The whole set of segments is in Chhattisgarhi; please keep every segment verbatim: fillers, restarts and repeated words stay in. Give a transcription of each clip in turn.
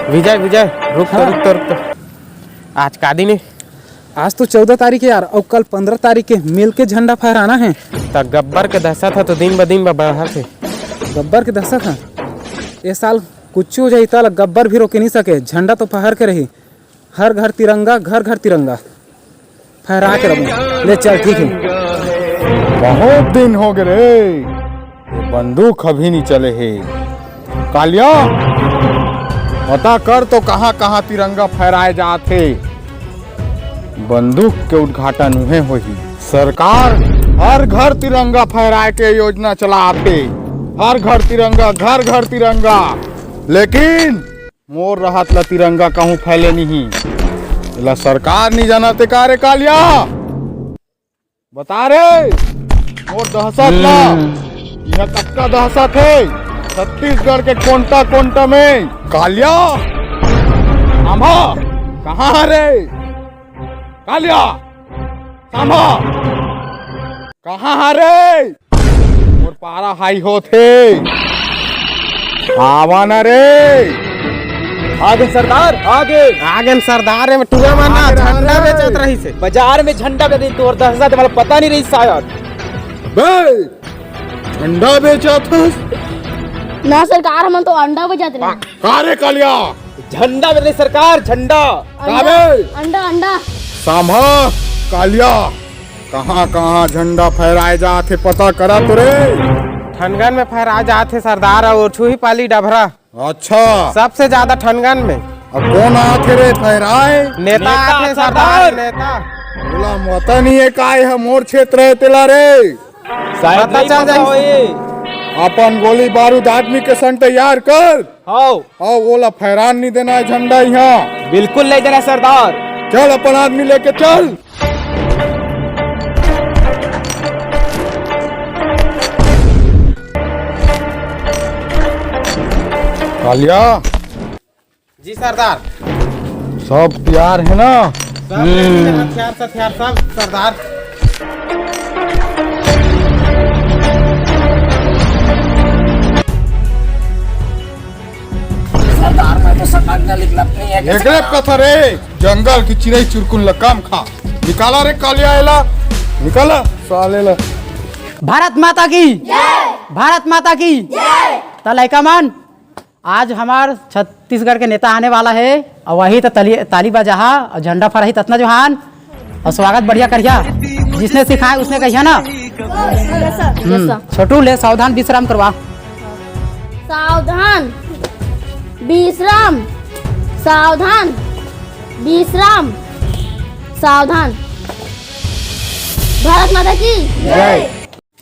विजय, विजय, रुक तो, हाँ। रुक तो, रुक तो। आज का दिन हे? आज तो चौदह तारीख हे यार, अउ कल पंद्रह तारीख के मिल के झंडा फहराना हे। त गब्बर के दहशत ह तो दिन ब दिन ब बढ़त हे। गब्बर के दहशत ह? ए साल कुछ हो जाही त ल गब्बर भी रोके नहीं सके, झंडा तो फहर के रही। हर घर तिरंगा, घर घर तिरंगा। फहरा के रखबो। ले चल, ठीक हे। बहुत दिन हो गए रे, ये बंदूक अभी नहीं चले हे। कालिया, पता कर तो कहाँ कहाँ तिरंगा फहराए जात हे। बंदूक के उद्घाटन उहे होही। सरकार हर घर तिरंगा फहराए के योजना चलात हे। हर घर तिरंगा, घर घर तिरंगा, लेकिन मोर रहत ला तिरंगा कहूँ फैले नहीं। एला सरकार नहीं जानत हे का रे कालिया? बता रे, मोर दहशत ला। हम्म। इहाँ कतका दहशत हे छत्तीसगढ़ के कोंटा कोंटा में। कालिया, सांभा, कहाँ हे रे? कालिया, सांभा, कहाँ हे रे? मोर पारा हाई होत हे। आवा ना रे। आगे सरदार, आगे। आगे सरदार, एमे टुआ मन ना आगे झंडा रे। बेचत रहिस हे। बाजार में झंडा बेचत रहिस, तोर दहशत वाला पता नहीं रही शायद। बे, झंडा बेचत हस? ना सरकार, हमन तो अंडा बेचत रहे। का रे कालिया? झंडा बेचत रहे सरकार, झंडा। अंडा, काबे? अंडा, अंडा। सांभा, कालिया, कहाँ कहाँ झंडा फहराए जात हे, पता करा तो रे। ठनगन में फहराए जात हे सरदार, अउ छुही पाली डभरा। अच्छा। सबसे ज्यादा ठनगन में। अब कोन आत हे रे फहराए? नेता नेता आत हे सरदार, सरदार। नेता। ओला पता नहीं हे काय हे, मोर क्षेत्र हे तेला रे। शायद पता नहीं चल पता जाही। होही। अपन गोली बारूद आदमी के संग तैयार कर। हव। अउ ओला फहरान नहीं देना हे झंडा इहाँ। बिल्कुल नहीं देना सरदार। चल अपन आदमी लेके चल। कालिया। जी सरदार। सब तैयार हे ना? सब हम्म। हथियार सथियार सब सरदार। सरदार, मैं तो समझ में निकलत नहीं हे। एकरे कथा रे, जंगल की चिरई चुरकुन ला कम खा। निकाला रे कालिया एला, निकाला साले ला। भारत माता की जय। भारत माता की जय। त लइका मन, आज हमार छत्तीसगढ़ के नेता आने वाला हे, अउ वही त ताली, ताली बजाहा अउ झंडा फहराही ततना जोहान। अउ स्वागत बढ़िया करिहा, जिसने सिखाए उसने कहिहा ना। Yes sir, yes sir। हम्म, छोटू ले सावधान विश्राम करवा। सावधान, विश्राम, सावधान, विश्राम, सावधान। भारत माता की जय।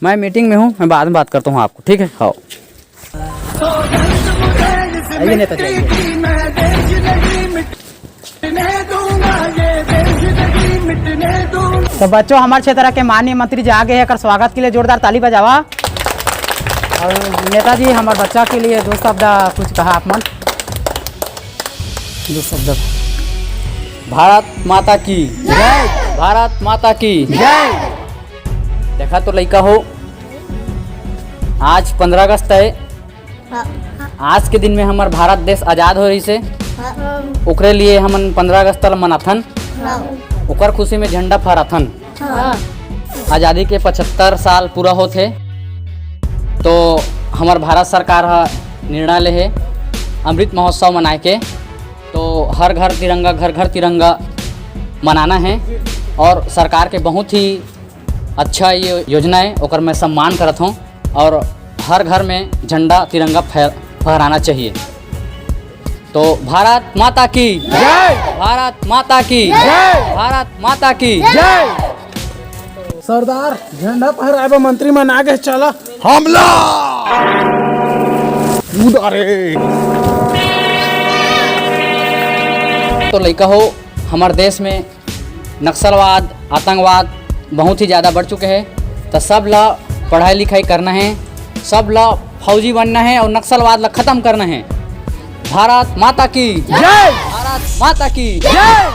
मैं मीटिंग में हूँ, मैं बाद में बात करता हूँ आपको, ठीक है? हाँ। आइए नेता जी, आइए। तो बच्चों, हमारे क्षेत्र के माननीय मंत्री जी आ गए हैं, एकर स्वागत के लिए जोरदार ताली बजावा। और नेताजी, हमारे बच्चा के लिए दो शब्द कुछ कहा आप मन। दो शब्द। भारत माता की जय। भारत माता की जय। देखा तो लइका हो, आज पंद्रह अगस्त हे। हाँ। आज के दिन में हमर भारत देश आजाद हो रहिस हे। हाँ। ओकरे लिए हमन पंद्रह अगस्त ल मनाथन। हाँ। ओकर खुशी में झंडा फहराथन। हाँ। आजादी के पचहत्तर साल पूरा होत हे, तो हमर भारत सरकार ह निर्णय ले हे अमृत महोत्सव मनाए के। तो हर घर तिरंगा, घर घर तिरंगा मनाना हे और सरकार के बहुत ही अच्छा ये योजना हे, ओकर मैं सम्मान करत हौं और हर घर में झंडा तिरंगा फहर-, फहराना चाहिए। तो भारत माता की जय। भारत माता की जय। भारत माता की जय। सरदार, झंडा फहराए बर मंत्री मन आ गे, चला। हमला! कूदा रे। तो लइका हो, हमर देश में नक्सलवाद, आतंकवाद बहुत ही ज्यादा बढ़ चुके हे। त सब ला पढ़ाई लिखाई करना हे, सब ला फौजी बनना हे और नक्सलवाद ला खत्म करना हे। भारत माता की जय। भारत माता की जय।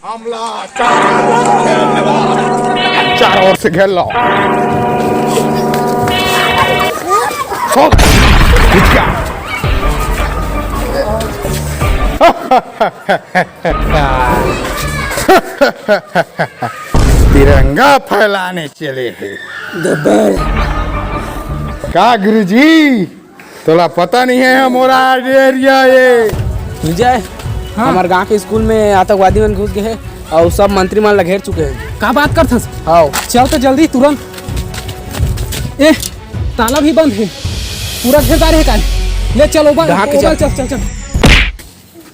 हमला, चारों ओर से घेर लो। चारों ओर से घेर लो। हो, खींच गया। तिरंगा फैलाने चले हे। गब्बर। का गुरुजी, तोला पता नहीं है, मोर एरिया ये। विजय, हाँ। हमर गांव के स्कूल में आतंकवादी मन घुस गए हैं और सब मंत्री मन ला घेर चुके हैं। का बात करथस? हाँ। चल तो जल्दी, तुरंत। ए, ताला भी बंद है, पूरा घेर डारे हे का? ले चल, ओबल, ढाक के ओबल, चल। चल, चल, चल।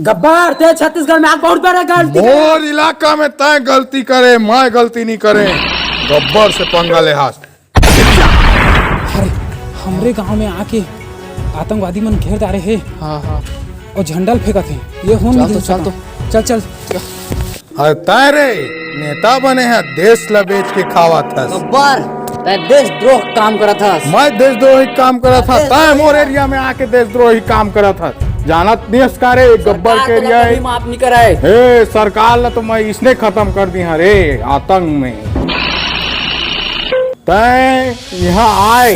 गब्बर, ते छत्तीसगढ़ में आके बहुत बड़ा गलती करे। मोर इलाका में तय गलती करे, मैं गलती नहीं करे। गब्बर से पंगा ले हास। अरे, हमरे गांव में आके आतंकवादी मन घेर डारे हे। हाँ, हाँ। और झंडा ल फेंकत हे। ये हो चल नहीं तो, सकता। चल तो। चल, चल। अरे तय रे, नेता बने है, देश ला बेच के खावत हस। गब्बर, तय देशद्रोह काम करत हस। मैं देशद्रोही काम करत हस, देशद्रोही तय मोर है। एरिया में आके देशद्रोही काम करत हस। जानत नहीं हस का रे, गब्बर सरकार के एरिया कभी है। माफ नहीं करे। हे, सरकार ला तो मैं इसने खत्म कर दी हाँ रे, आतंक में। तय यहाँ आए,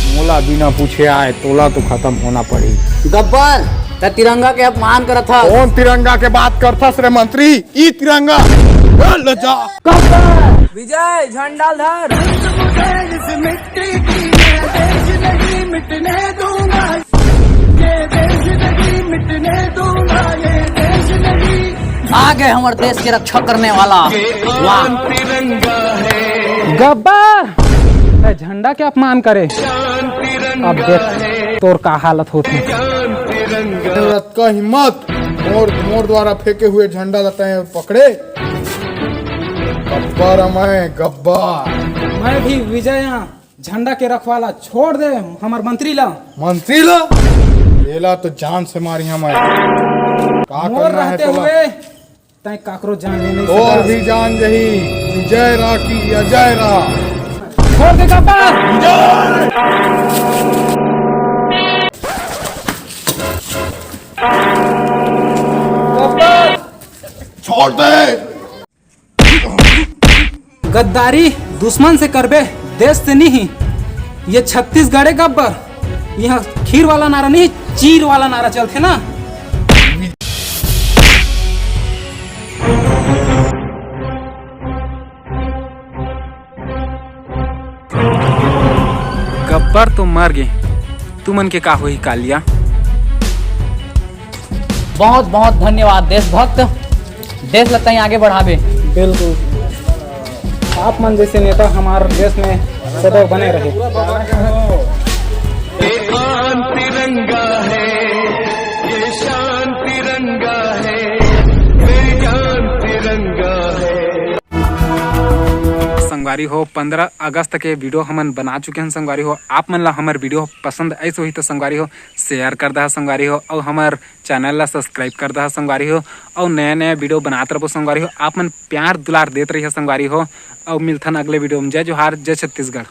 मोला बिना पूछे आए, तोला तो खत्म होना पड़ी। गब्बर, तय तिरंगा के अपमान करत हस। कौन तिरंगा के बात करथस रे मंत्री? ई तिरंगा, ए, ले जा। विजय, झंडा धर। आ गए हमर देश के रक्षा करने वाला। वाह। गब्बर, तय झंडा के अपमान करे। अब देख तोर का हालत होत हे। अतका हिम्मत, मोर, मोर द्वारा फेंके हुए झंडा ला तय पकड़े। गब्बर मैं, गब्बर। मैं भी विजय हाँ, झंडा के रखवाला। छोड़ दे हमर मंत्री ला। मंत्री ला? एला तो जान से मारिहा मैं। का मोर करना है रहते तोला? हुए तय काकरो जान ले नहीं तोर सकस। भी जान जही, विजय रहा कि अजय रहा। छोड़ दे गब्बर। विजय! गब्बर! छोड़ दे। गद्दारी दुश्मन से करबे, देश से नहीं। ये छत्तीसगढ़ है गब्बर, यहाँ खीर वाला नारा नहीं, चीर वाला नारा चलथे ना। गब्बर तो मर गे, तुमन के का होही कालिया? बहुत बहुत धन्यवाद देशभक्त, देश ल तई आगे बढ़ाबे। बिल्कुल, आप मन जैसे नेता हमार देश में सदैव बने रहे। ये आन तिरंगा है, ये शान तिरंगा है, मेरी जान तिरंगा है। संगवारी हो, पंद्रह अगस्त के वीडियो हमन बना चुके हन। संगवारी हो, आप मन ला हमर वीडियो पसंद आइस होही तो संगवारी हो, शेयर कर दहा संगवारी हो, अउ हमर चैनल ला सब्सक्राइब कर दहा संगवारी हो, अउ नया नया वीडियो बनात रबो संगवारी हो। आप मन प्यार दुलार देत रहिए संगवारी हो, अउ मिलथन अगले वीडियो में। जय जोहार, जय छत्तीसगढ़।